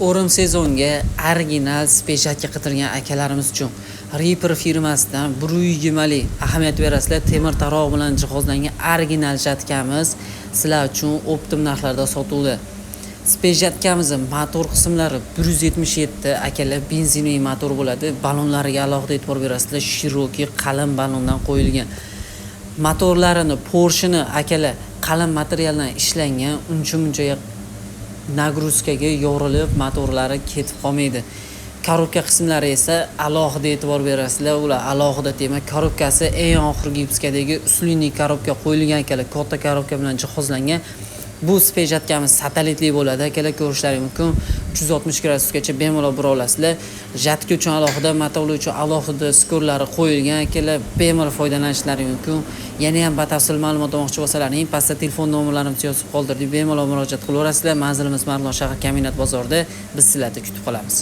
O'rim sezonga original спешатка qidirgan akalarimiz uchun Reaper firmasidan 120 lik, ahamiyat berasizlar, temir taroq bilan jihozlangan original жатка miz sizlar uchun оптом narxlarda sotuvda. Спецжатка mizni motor qismlari 177, akalar, benzinli motor bo'ladi. Ballonlariga alohida e'tibor berasizlar, широкий, qalin ballondan qo'yilgan. Motorlarini поршни, akalar, qalin materialdan ishlangan, uncha muncha нагрузка ga yorilib, motorlari ketib qolmaydi. Коробка qismlari esa, alohida e'tibor berasizlar, ular alohida tema. Коробка si eng oxirgi выпуск adagi усиленный коробка qo'yilgan, akalar, katta коробка bilan jihozlangan. Bu спецжатка miz satellitli bo'ladi, akalar, ko'rishlaring mumkin, 360 gradusgacha bemalol bura olasizlar. Жатка uchun alohida, motorlar uchun alohida стык lari qo'yilgan, akalar, bemalol foydalanishlari mumkin. Yana ham batafsil ma'lumot olmoqchi bo'lsalaring, pastda telefon nomerlarimizni yozib qoldirdik, bemalol murojaat qilaverasizlar. Manzilimiz Marg'ilon shahri, Kombinat bozorida. Biz sizlarni kutib qolamiz.